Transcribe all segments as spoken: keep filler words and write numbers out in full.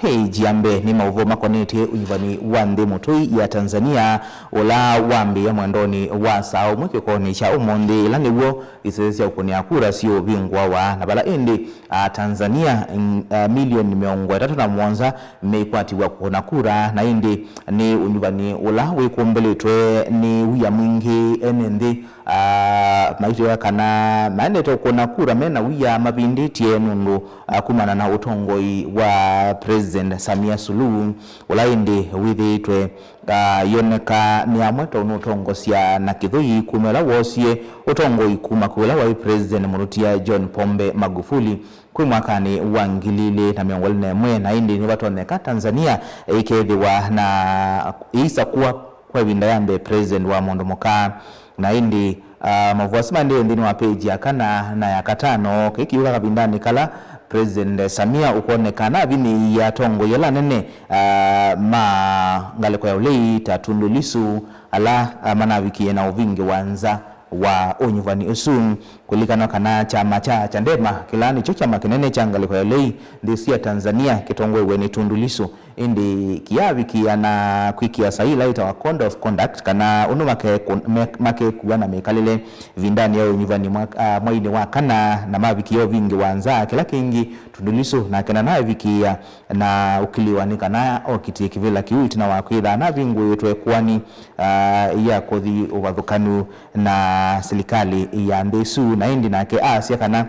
Page ya mbee nĩ maũvoo makonetye ũnyuvani wa nthĩ mũtũi ya Tanzania, ũla wambĩĩa mwendonĩ wa saa ũmwe kĩkonĩ kya ũmũnthĩ, ĩla nĩw'o isese sya ũkũnĩa kura siũvingũawa, na vala ĩndĩ Atanzania, mm, ah, milioni mĩongo ĩtatũ na mũonza meikwatiw'a kũkũna kura, na ĩndĩ nĩ ũnyuvani ũla wĩkũmbĩlĩtwe nĩ wia mwingĩ ene nthĩ, ah, maitwĩa kana maendete ũkũna kura mena wia mavindĩtye nũndũ ah, kumana na ũtongoi wa President Samia Suluhu, ũla ĩndĩ wĩthĩĩtwe, ah, yoneka nĩ amwe tondũ nũtongosya na kĩthũi kuma ĩla woosie ũtongoi kuma kwĩ ũla waĩ President mũtũtia John Pombe Magufuli kwĩ mwakanĩ wa ngili ilĩ na mĩongo ĩlĩ na ĩmwe, na ĩndĩ nĩvatonyeka Tanzania ĩkethĩwa na ĩisakũa kwa ĩvinda ya mbee President wa mũndũ mũka. Na ĩndĩ, ah, maũvoo asu maendee nthĩnĩ wa page ya kana na ya katano, kĩĩ kĩyũka kavindanĩ kala President Samia ũkwoneka navinyĩĩie atongoi ala anene, ah, ma ngalĩko ya ũlei ta Tundu Lissu, ala, ah, manavikie na ũvingĩ wa nza wa ũnyuvani ũsu. Kũlilikana kana kyama kya Chadema, kĩla nĩkyo kyama kĩnene kya ngalĩko ya ũlei nthĩ ĩsu ya Tanzania, kĩtongoew'e nĩ Tundu Lissu, ĩndĩ kĩyavikĩa na kwĩkĩa saii ĩla yĩtawa code of conduct, kana ũndũ makeku-, me-, makekua na mĩkalĩle ĩvindanĩ ya ũnyuvani mwa-, ah, mweinĩ wa kana, na mavikĩa ũvingĩ wa nza. Kĩla kĩngĩ, Tundu Lissu nake nanavikĩa na ũkiliwa nĩ kana okitie kĩvĩla kĩu ĩtina wa kwĩtha navingũĩtwe ĩkoani, ah, ya kũthi ũvathũkanu na silikalĩ ya nthĩ ĩsu, na ĩndĩ nake asya kana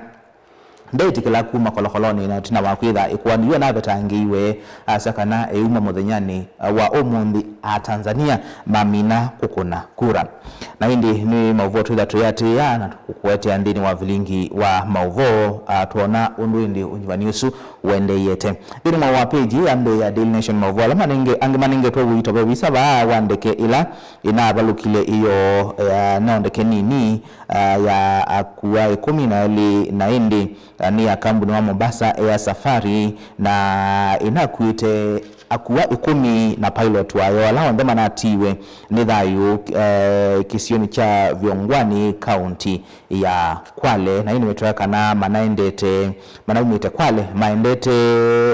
ndeĩtĩkĩla kuma kolokolonĩ na ĩtina wa kwĩtha ĩkoani yu anavetangĩiwe, asya kana ĩuma mũthenyanĩ wa ũmũnthĩ Atanzania mamina kũkũna kura. Na ĩndĩ nĩ maũvoo twĩtha tũyatĩĩa na kũkũetea nthĩnĩ wa vilingi wa maũvoo, ah, twona ũndũ ĩndĩ ũnyuvani ũsu ũendeeĩte. Nthĩnĩ mwa wa page ya mbee ya Daily Nation, maũvoo ala manenge-, angĩ manengetwe ũito ve visa vaa wa ndeke ĩla ĩnavalũkile ĩyo, eh, no ndeke nini, ah, ya akua ĩkũmi na elĩ, na ĩndĩ, ah, nĩ ya kambuni wa Mombasa Air Safari, na ĩnakuĩte akua ĩkũmi na pilot wayo, ala onthe manatiiwe nĩ thayũ, eh, kĩsionĩ kya Vyongwani, kaunti ya Kwale, na ĩndĩ nĩmetwĩa kana manaendete, manaumĩte Kwale maendete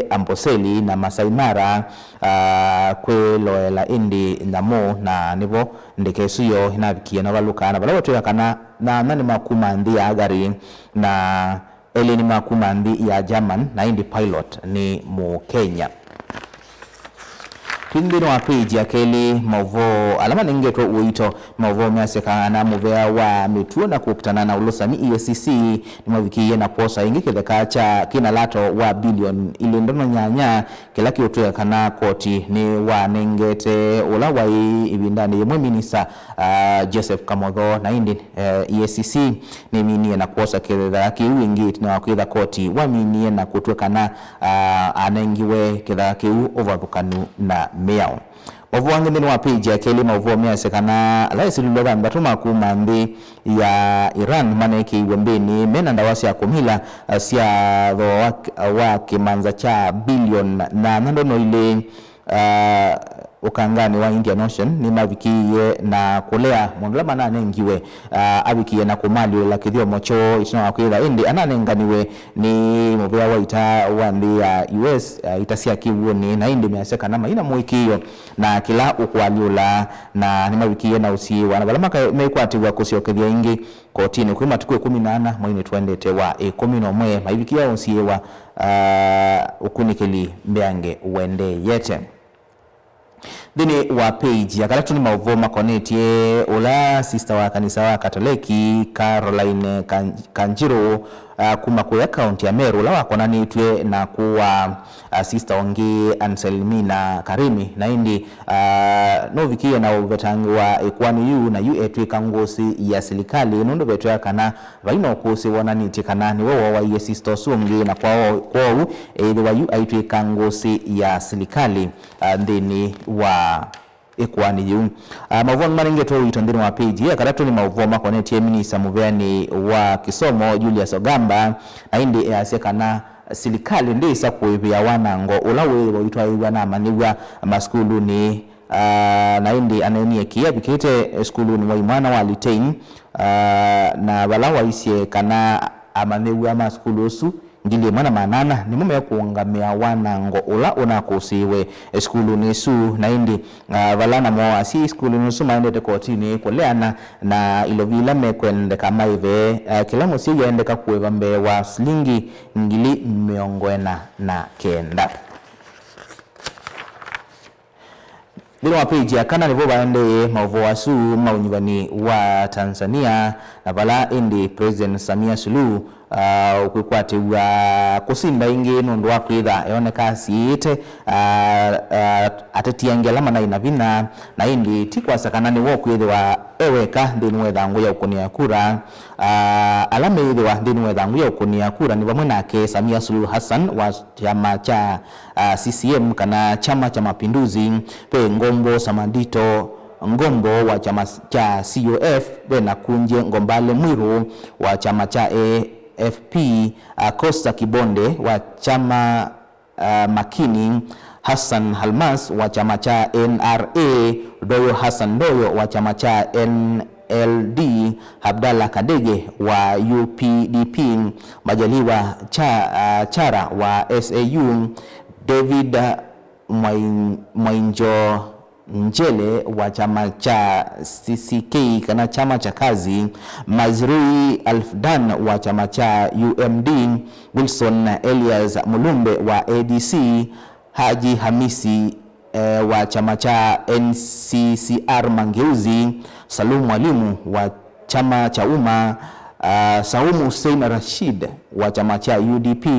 Amboseli na Masai Mara, ah, kwĩloela ĩndĩ nyamũ, na nĩvo ndeke ĩsu yoo ĩnavikie na valũka, na vala vatwĩa kana na ana nĩ makuma nthĩ ya Agari, na elĩ nĩ makuma nthĩ ya German, na ĩndĩ pilot nĩ Mũkenya. Twĩ nthĩnĩ wa page ya kelĩ, maũvoo ala manengetwe ũito, maũvoo measya kana mũvea wa mĩtuo na kũkitana na ũlũsani, E A C C, nĩmavikĩie na kwosa ĩngĩ kĩtheka kya kĩna lato wa bilioni ilĩ ndono nyanya, kĩla kĩũtwĩa kana koti nĩwanengete ũla waĩ ĩvindanĩ yĩmwe minista, ah, Joseph Kamotho, na ĩndĩ, eh, E A C C nĩminie na kwosa kĩtheka kĩu ĩngĩ ĩtina wa kwĩtha koti waminie na kũtw'a kana, ah, anengiwe kĩtheka kĩu ũvathũkanu na mĩao. Maũvoo angĩ nthĩnĩ wa page ya kelĩ, maũvoo measya kana ala esilũlwa thanthatũ ma kuma nthĩ ya Iran manekĩiwe mbĩnĩ mena ndawa sya kũmila, ah, sya thooa wa, wa kĩmanza kya bilioni nyanya ndono ilĩ, ah, ũkanganĩ wa Indian Ocean nĩmavikĩie na kũlea mũndũ ũla mananengiwe, ah, avikie na kũmalyũlĩla kĩthyomo kyoo ĩtina wa kwĩtha ĩndĩ ananenganiwe nĩ mũvea wa ita wa nthĩ ya U S, ah, ita sya kĩw'ũnĩ, na ĩndĩ measya kana maina mũĩkĩĩo na kĩla ũkũalyũla, na nĩmavikie na ũsiĩĩwa, na vala maka-, mekwatĩw'a kũsyokethya ĩngĩ kotinĩ kwĩ matukũ ĩkũmi na ana mweinĩ twendete wa ĩkũmi na ũmwe, maivikia ũsiĩĩwa, ah, ũkunĩkĩli mbeange ũendeeyete. Nthĩnĩ wa page ya katatũ nĩ maũvoo makonetye ũla sista wa kanisa wa Katoleki, Caroline Kan-, Kanjiro, ah, kuma kũya kaunti ya Meru, ũla wakonanĩtw'e na kũa, ah, sista ũngĩ, Anselmina Karimi, na ĩndĩ, ah, nũvikĩie na ũvetangĩwa ĩkoani yu, na yu etw'ĩka ngũsĩ ya silikalĩ, nũndũ vetwĩa kana vai na ũkũsĩ wonanĩtye kana nĩwe wooaie sista ũsu ũngĩ, na kwa o-, kwoou eĩthĩwa yu aitw'ĩka ngũsĩ ya silikalĩ, ah, nthĩnĩ wa ĩkoani yĩu. Ah, maũvoo angĩ manengetwe ũito nthĩnĩ wa page ya katatũ nĩ maũvoo makonetye minista mũveani wa kĩsomo, Julius Ogamba, na ĩndĩ easya kana silikalĩ ndĩĩsa kũĩvĩa wanango ũla wĩĩthĩwa ũitwaĩĩw'a na amanyĩw'a masukulunĩ. Ah, na ĩndĩ aneenie kĩĩ avikĩte sukulunĩ wa imwana wa Litein, ah, na vala waisye kana amanyĩw'a ma sukulu ũsu ngili ĩmwe na maana ana nĩmo mekũũngamĩa wanango ũla ũnakũsĩĩwe sukulunĩ ĩsu, na ĩndĩ, ah, vala namo asyai sukulunĩ ũsu maendete kotinĩ kũleana na ilovi ila mekwendeka maĩve, ah, kĩla mũsyai aendeka kũĩva mbee wa silingi ngili mĩongo ĩna na kenda. Nthĩnĩ wa page ya kana nĩvo vaendee maũvoo asu ma ũnyuvani wa Tanzania, na vala ĩndĩ President Samia Suluhu, ah, ũkwĩkwatĩw'a kũsinda ĩngĩ nũndũ wa kwĩtha eoneka asiĩĩte, ah, ah, ateti angĩ ala manaĩ na vinya, na ĩndĩ ti kwasya kana nĩwe ũkwĩthĩwa e weka nthĩnĩ wa ĩthangũ ya ũkũnĩa kura. Ah, ala meĩthĩwa nthĩnĩ wa ĩthangũ ya ũkũnĩa kura nĩ vamwe nake Samia Suluhu Hassan wa kyama kya, ah, C C M kana Chama cha Mapinduzi, ve Ngombo Samadito Ngombo wa kyama s-, kya C U F, ve Nakunje Ngombale Mwiru wa kyama kya A F P, ah, Costa Kibonde wa kyama, ah, Makini, Hassan Halmas wa kyama kya N R A, Doyo Hassan Doyo wa kyama kya N L D, Abdallah Kadege wa U P D P, Majaliwa Cha-, ah, Chara wa S A U, David, ah, Mwai-, Mwainjo Njele wa kyama kya C C K kana chama cha kazi, Mazrui Alfdan wa kyama kya U M D, Wilson Elias Mulumbe wa A D C, Haji Hamisi, eh, wa kyama kya N C C R Mageuzi, Salum Mwalimu wa kyama cha umma, ah, Saumu Hussein Rashid wa kyama kya U D P,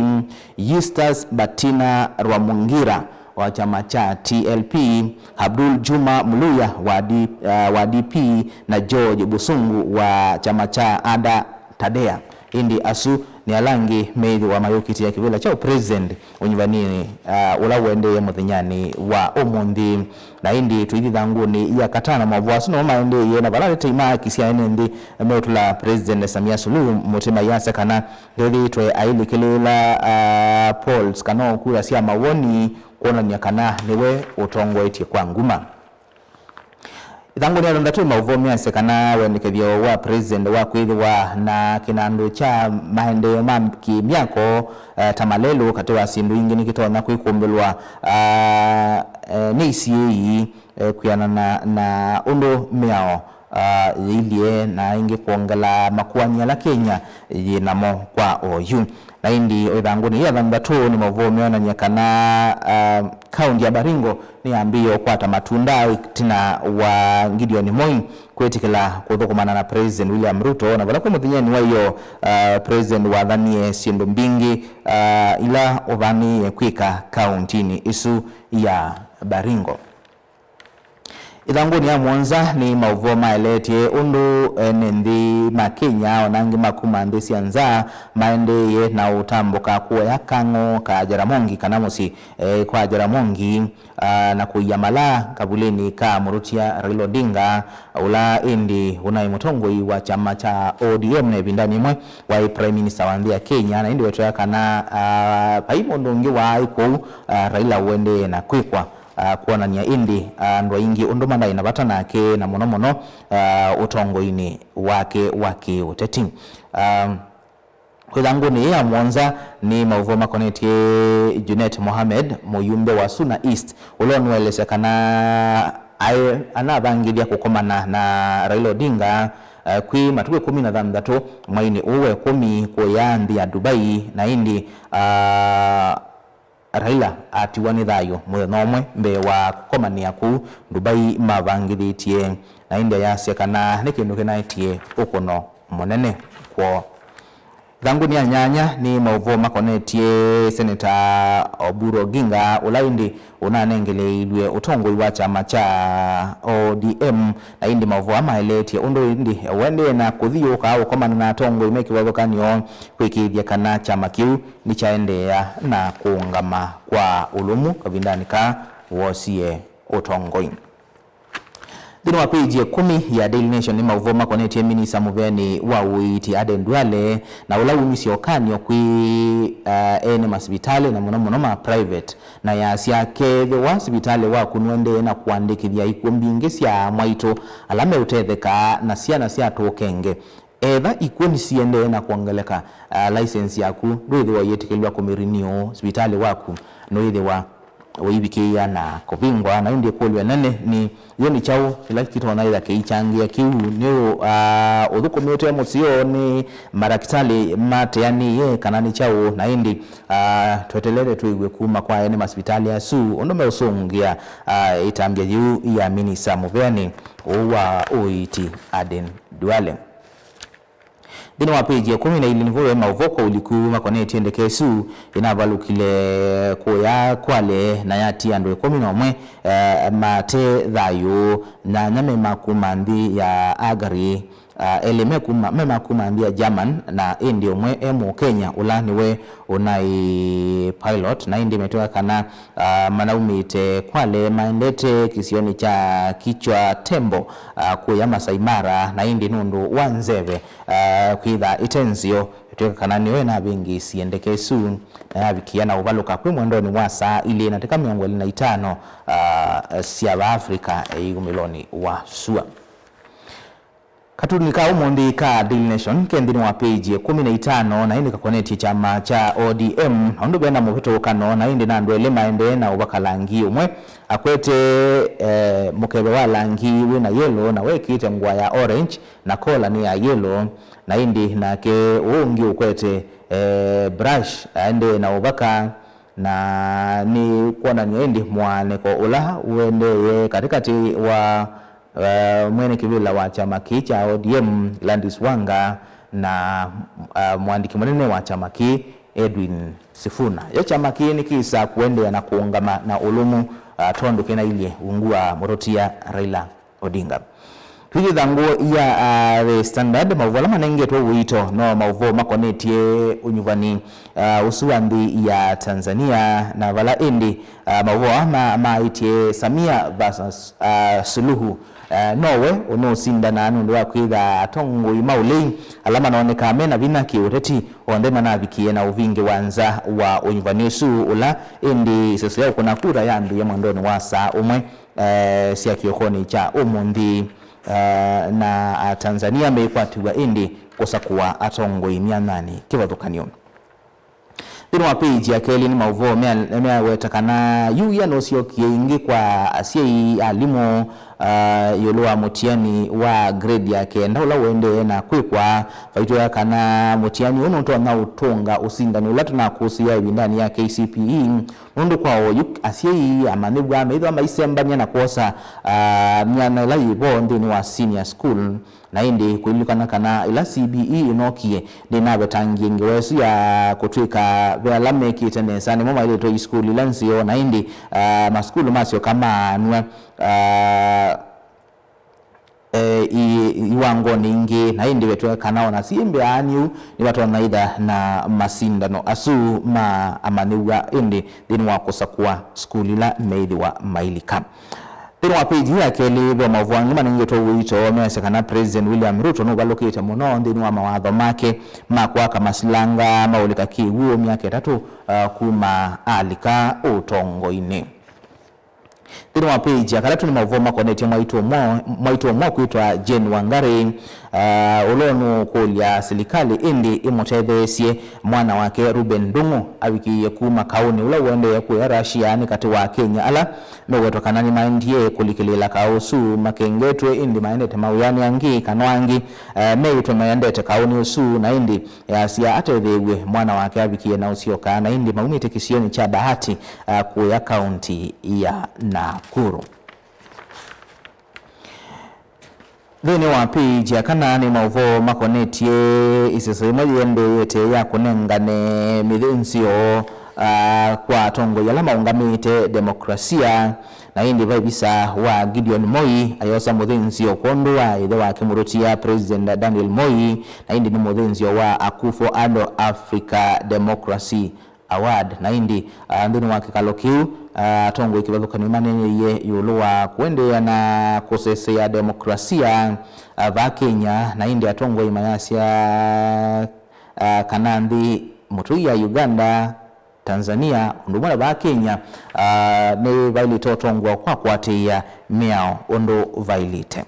Eustace Batina Rwamungira wa kyama kya T L P, Abdul Juma Muluya wa D-, ah, wa D P, na George Busungu wa kyama kya Ada Tadea. Ĩndĩ asu nĩ ala angĩ meĩthĩwa mayũkitĩa kĩvĩla kya ũpresident ũnyuvaninĩ, ah, ũla ũendee mũthenyanĩ wa ũmũnthĩ. Na ĩndĩ tũithi ĩthangũnĩ ya katano, maũvoo asu nĩmo maendeeie, na vala atetei ma haki sya ene nthĩ meũtũla President Samia Suluhu mũtĩ mayasya kana ndethĩĩtwe ailikĩlĩĩla, ah, polls kana o kura sya mawoni kwonany'a kana nĩwe ũtongoetye kwa nguma. Ĩthangũnĩ ya thanthatũ, maũvoo measya kana wendekethyo wa president wa kwĩthĩwa na kĩnandũ kya maendeeo ma kĩmyako, eh, ta malelũ, katĩ wa syĩndũ ingĩ, nĩkĩtonya kwĩkũmbĩlwa, ah, eh, nĩ isiĩi, eh, kwĩanana na ũndũ mĩao, ah, yĩilyĩ, na ĩngĩ kwongela makoani ala Kenya yĩ namo kwa oyu. Na ĩndĩ o ĩthangũnĩ ya thanthatũ nĩ maũvoo meonany'a kana, ah, kaũnti ya Baringo nĩyambĩĩe ũkwata matunda ĩtina wa Gideon Moi kwĩtĩkĩla kũthũkũmana na President William Ruto, na vala kwĩ mũthenyanĩ wa ĩyo, ah, President wathanie syĩndũ mbingĩ, ah, ila ũvanĩĩe kwĩka kaũntinĩ ĩsu ya Baringo. Ĩthangũnĩ ya mũonza nĩ maũvoo maeleetye ũndũ ene nthĩ ma Kenya o na angĩ ma kuma nthĩ sya nza maendeeie na ũtambũka kũoya kang'o ka Jaramogi kana mũsyĩ, eh, kwa Jaramogi, ah, na kũia malaa kavulĩnĩ ka mũrũtia Raila Odinga, ũla ĩndĩ ũnaĩ mũtongoi wa kyama kya O D M na ĩvindanĩ ĩmwe waĩ Prime Minister wa nthĩ ya Kenya. Na ĩndĩ wetwea kana, ah, vai mũndũ ũngĩ waaĩ kũu, ah, Raila ũendee na kwĩkwa, ah, kwonany'a ĩndĩ, ah, andũ aingĩ ũndũ manaĩ na vata nake, na mũno mũno, ah, ũtongoinĩ wake wa kĩũteti. Ah, ĩthangũnĩ yĩĩ ya mũonza nĩ maũvoo makonetye Junet Mohamed, mũyumbe wa Suna East, ũla ũnũelesya kana aĩ anavangĩthya kũkomana na Raila Odinga, ah, kwĩ matukũ ĩkũmi na thanthatũ mweinĩ ũũ wa ĩkũmi kũya nthĩ ya Dubai, na ĩndĩ, ah, Raila atiwa nĩ thayũ mũthenya ũmwe mbee wa kũkomanĩa kũu Dubai mavangĩthĩtye, na ĩndĩ ayasya kana nĩ kĩndũ kĩnaetie ũkũno mũnene kwoo. Ĩthangũnĩ ya nyanya nĩ maũvoo makonetye Senator Oburu Oginga, ũla ĩndĩ ũnanengeleilw'e ũtongoi wa kyama kya O D M, na ĩndĩ maũvoo aa maeleetye ũndũ ĩndĩ ũendee na kũthiũũka ũkomana na atongoi me kĩvathũkany'o kwĩkĩĩthya kana kyama kĩu nĩkyaendeea na kũũngama kwa ũlũmu kavindanĩ kaa woosie ũtongoi. Nthĩnĩ wa page ya ĩkũmi ya Daily Nation nĩ maũvoo makonetye minista mũveani wa ũiiti Aden Duale, na ũla wumisye ũkany'o kwĩ, ah, ene masivitalĩ na mũno mũno ma private, na yasya kethĩwa sivitalĩ waku nũendee na kũandĩkĩthya ikw'ũ mbingĩ sya amwaitũ ala meũtetheka na syana sya tũũkenge, Etha ikw'ũ nĩsiendee na kwongeleka, ah, license yaku ndwĩthĩwa ũyĩtĩkĩlw'a kũmĩrenew, sivitalĩ waku nũĩthĩwa ũivikĩĩa na kũvingwa. Na ĩndĩ ĩkũlyo ĩnene nĩ, yo nĩ kyaũ kĩla kĩtonya ĩtha kĩikyangĩa kĩu? Nĩ ũ, ah, ũthũkũmĩte mũseo nĩ madakĩtalĩ mateanĩie, kana nĩ kyaũ? Na ĩndĩ, ah, twetelete twĩw'e kuma kwa ene masivitalĩ asu ũndũ meũsũngĩa, ah, ĩtambya yĩu ya minisa mũveanĩ ũũ wa ũiiti Aden Duale. Nthĩnĩ wa page ya ĩkũmi na ilĩ nĩvo ve maũvoo kwa ũliku makonetye ndeke ĩsu ĩnavalũkile kũya Kwale na yatia andũ ĩkũmi na ũmwe, eh, mate thayũ, na anya me ma kuma nthĩ ya Hungary, ah, elĩ me kuma, me ma kuma nthĩ ya German, na ĩndĩ ũmwe e Mũkenya ũla nĩwe ũnaĩ pilot, na ĩndĩ metwĩka kana, ah, manaumĩte Kwale maendete kĩsionĩ kya Kichwa Tembo, ah, kũya Masai Mara, na ĩndĩ nũndũ wa nzeve, ah, kwĩtha ĩte nzeo, ĩtw'ĩka kana nĩyo ĩnavĩngĩĩsie ndeke ĩsu na yavikĩa na ũvalũka kwĩ mwendonĩ wa saa ilĩ na ndeka mĩongo ĩlĩ na itano, ah, sya Vaafrika, eh, ĩumĩlonĩ wa sua. Katuni ka ũmũnthĩ ka Daily Nation ke nthĩnĩ wa page ĩkũmi na itano, na ĩndĩ kakonetye kyama kya O D M, na ũndũ vena mũvĩtũkano, na ĩndĩ na andũ elĩ maendee na ũvaka langi. Ũmwe akwete, eh, mũkeve wa langi wĩ na yellow, na wekĩĩte ngũa ya orange, na kola nĩ ya yellow, na ĩndĩ nake ũũ ũngĩ ũkwete, eh, brush, aendee na ũvaka, na nĩ kwonany'a ĩndĩ mũaanĩko ũla ũendee katĩkatĩ wa, eh, mwene kĩvĩla wa kyama kĩĩ kya O D M, Gladys Wanga, na, eh, mũandĩki mũnene wa kyama kĩĩ, Edwin Sifuna. Yo kyama kĩĩ nĩkĩsaa kũendeea na kũũngama na ũlũmu, ah, tondũ kĩnailyĩ ungu wa mũtũtia Raila Odinga. Twĩthĩtha ngũa ya, ah, The Standard, maũvoo ala manengetwe ũito no maũvoo makonetye ũnyuvani, ah, ũsu wa nthĩ ya Tanzania, na vala ĩndĩ, ah, maũvoo aa ma-, maĩtye Samia versus, ah, Suluhu, ah, nowe ũnũũsindana nũndũ wa kwĩtha atongoi ma ũlei ala manonekaa me na vinya kĩũteti onthe manavikie na ũvingĩ wa nza wa ũnyuvani ũsu, ũla ĩndĩ ĩseso ya ũkũna kura yambĩĩe mwendonĩ wa saa ũmwe, eh, sya kĩokonĩ kya ũmũnthĩ, eh, na Atanzania meĩkwatĩw'a ĩndĩ kũsakũa atongoi myanyanĩ kĩvathũkany'o. Nthĩnĩ wa page ya kelĩ nĩ maũvoo mea-, meaweta kana yu wĩa nũsyokie ĩngĩ kwa asyai, alimũ, ah, ĩũlũ wa mũtiani wa grade ya kenda ũla ũendee na kwĩkwa. Vaitwĩa kana mũtiani ũũ nũtonya ũtũnga ũsindani ũla tũnakũsĩĩa ĩvindanĩ ya K C P E, nũndũ kwa oyu asyai amanyĩw'a meĩthwa maisembany'a na kwosa, ah, myanya ĩla yĩ vo nthĩnĩ wa senior school. Na ĩndĩ kũlilikana kana ĩla C B E ĩnokie, nĩnavetangie ngewa ĩsu ya kũtw'ĩka ve ala mekĩte nesa nĩmo maĩlĩtwe isukulu ila nzeo, na ĩndĩ, ah, masukulu masyoka maanw'a, ah, eh, i-, iwangonĩ ingĩ, na ĩndĩ vetw'ĩka kana ona syĩmbe aaniu nĩvatonya ĩtha na masindano asu ma amanyĩw'a ĩndĩ nthĩnĩ wa kũsakũa sukulu ila meĩthĩwa mailika. Nthĩnĩ wa page ya kelĩ, ve maũvoo angĩ manengetwe ũito measya kana President William Ruto nũvalũkĩte mũno nthĩnĩ wa mawatho make ma kwaka masilanga ma ũlika kĩw'ũ myaka ĩtatũ, uh, kuma alika ũtongoinĩ. Nthĩnĩ wa page ya katatũ nĩ maũvoo makonetye mwaitũ ũmwe, mwaitũ ũmwe kwĩtwa Jane Wangari, uh, ũla ũnũkũlya silikalĩ ĩndĩ ĩmũtetheesye mwana wake Reuben Ndung'u avikĩĩe kuma kaũnĩ ũla ũendee kũya Russia nĩ katĩ wa Akenya ala mewetwa kana nĩmaendie kũlikĩlĩĩla kaũ ũsu makengetwe, ĩndĩ maendete mawĩanĩ angĩ kana angĩ, eh, meĩtwe maendete kaũnĩ ũsu, na ĩndĩ yasya atetheew'e mwana wake avikĩe na ũsyoka, na ĩndĩ maumĩte kĩsionĩ kya Bahati, eh, kũya kaunti ya Nakuru. Nthĩnĩ wa page ya kana nĩ maũvoo makonetye ĩseso yĩmwe yĩendeete ya kũnengane mĩthĩnzĩo, ah, kwa atongoi ala maũngamĩte demokrasia. Na ĩndĩ vai visa wa Gideon Moi ayosa mũthĩnzĩo kwondũ wa ĩthe wake mũtũtia President Daniel Moi, na ĩndĩ nĩ mũthĩnzĩo wa Akufo-Addo Africa Democracy Award. Na ĩndĩ, ah, nthĩnĩ wa kĩkalo kĩu, ah, atongoi kĩvathũkany'o maneeneie ĩũlũ wa kũendeea na kũsesea demokrasia, ah, va Kenya, na ĩndĩ atongoi mayasya, ah, kana nthĩ mũtũi ya Uganda, Tanzania, ũndũ ũmwe na va Kenya, ah, nĩvaĩlĩte ũtongwa kwa kũatĩĩa mĩao ũndũ vaĩlĩte.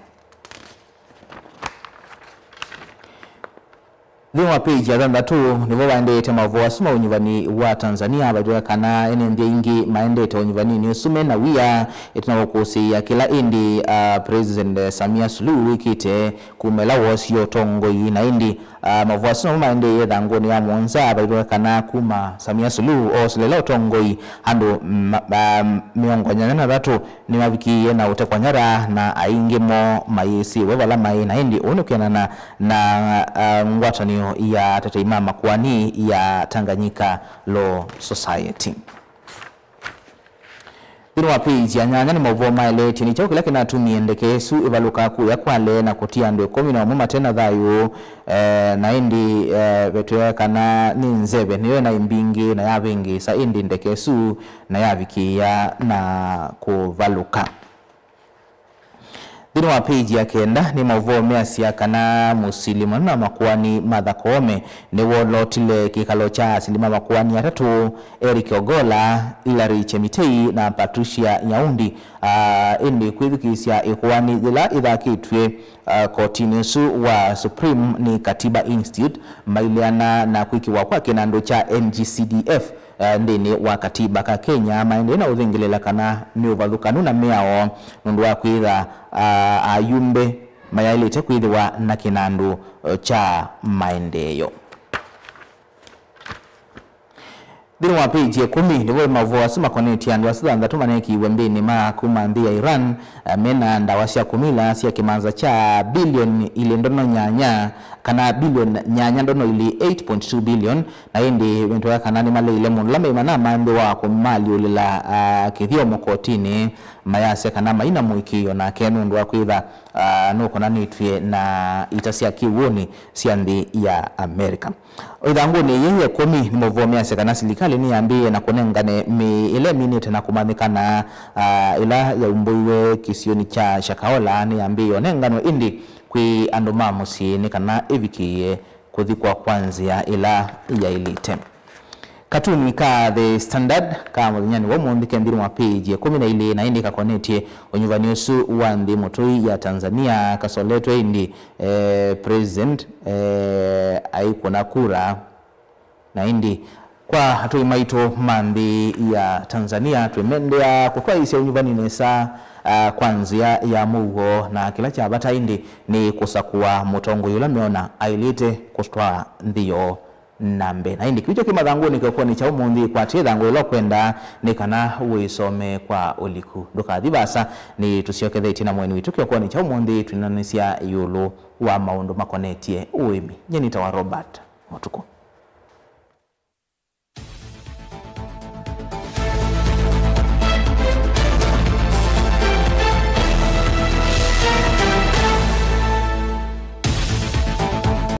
Nthĩnĩ wa page ya thanthatũ nĩvo vaendete maũvoo asu ma ũnyuvani wa Tanzania, vaitweka kana ene nthĩ aingĩ maendete ũnyuvaninĩ ũsu me na wia, ĩtina wa kũsĩĩa kĩla ĩndĩ, ah, President Samia Suluhu wĩkĩte kuma ĩla woosie ũtongoi. Na ĩndĩ, ah, maũvoo asu namo maendee ĩthangũnĩ ya mũonza, vaitweka kana kuma Samia Suluhu ooselela ũtongoi, andũ ma- ma- mĩongo nyanya na thanthatũ nĩmavikĩie na ũtekwa nyara, na aingĩ moo mayĩsĩwe vala maĩ. Na ĩndĩ ũũ nĩ kwĩanana na, ah, ngwatanĩo ya atetei ma makoani ya Tanganyika Law Society. Nthĩnĩ wa page ya nyanya nĩ maũvoo maeleetye nĩ kyaũ kĩla kĩnatumie ndeke ĩsu ĩvalũka kũya Kwale na kũtia andũ ĩkũmi na ũmwe mate na thayũ. Eh, na ĩndĩ, eh, vetweka kana nĩ nzeve nĩyo ĩnaĩ mbingĩ na yavĩngĩĩsa, ĩndĩ ndeke ĩsu na yavikĩĩa na kũvalũka. Nthĩnĩ wa page ya kenda nĩ maũvoo measya kana mũsili mũnene wa makoani Martha Koome nĩwolotile kĩkalo kya asili ma makoani atatũ, Eric Ogolla, Hilary Chemitei na Patricia Nyaundi, ah, ĩndĩ kwĩthukĩĩsya ĩkoani yĩla ĩthakĩtw'e, ah, kotinĩ ũsu wa Supreme nĩ Katiba Institute, maileana na kwĩkĩwa kwa kĩnandũ kya N G C D F, eh, nthĩnĩ wa katiba ka Kenya, maendee na ũthingĩlĩla kana nĩ ũvathũkanu na mĩao nũndũ wa kwĩtha, ah, ayumbe mayaĩlĩte kwĩthĩwa na kĩnandũ, eh, kya maendeeo. Nthĩnĩ wa page ya ĩkũmi nĩvo maũvoo asu makonetye andũ asu thanthatũ manekiiwe nthĩnĩ ma kuma nthĩ ya Iran, eh, mena ndawa sya kũmila sya kĩmanza kya bilioni ilĩ ndono nyanya, kana bilioni nyanya ndono ilĩ, eight point two billion, na ĩndĩ mĩtwe kana nĩmaleile mũndũ ũla meimana ma nthĩ wa kũmalyũlĩla, ah, kĩthyomo kotinĩ, mayasya kana maina mũĩkĩĩo nake nũndũ wa kwĩtha, ah, nũkonanĩtw'e na ita sya kĩw'ũnĩ sya nthĩ ya America. O ĩthangũnĩ yĩĩ ya ĩkũmi nĩ maũvoo measya kana silikalĩ nĩyambĩĩe na kũnengane mĩĩ ĩla ĩminĩte na kũmanyĩkana, ah, ĩla yaumbũiwe kĩsionĩ kya Shakahola nĩyambĩĩe ũnenganwe ĩndĩ kwĩ andũ ma mũsyĩ nĩ kana ĩvikĩĩe kũthikwa kwa nzĩa ĩla yaĩlĩte. Katuni ka The Standard ka mũthenyanĩ wa ũmũnthĩ ke nthĩnĩ wa page ya ĩkũmi na ilĩ, na ĩndĩ kakonetye ũnyuvani ũsu wa nthĩ mũtũi ya Tanzania kasoletwe ĩndĩ, eh, President, eh, aikũna kura. Na ĩndĩ kwa atũi maitũ ma nthĩ ya Tanzania, twĩmendea kũtwaĩĩsya ũnyuvani nesa, ah, kwa nzĩa ya mũuo, na kĩla kya vata ĩndĩ nĩ kũsakũa mũtongoi ũla meona aĩlĩte kũtwaa nthĩ yoo na mbee. Na ĩndĩ kĩu kyo kĩ mathangũnĩ kĩokonĩ kya ũmũnthĩ. Kwatya ĩthangũ ĩla ũkwenda nĩ kana wĩsome kwa ũliku. Ndũkathi vaasa, nĩ tũsyokethetye na mũeni witũ kĩokonĩ kya ũmũnthĩ twĩnanĩsya ĩũlũ wa maũndũ makonetye ũĩmi. Nyie nĩtawa Robert Mũtukũ.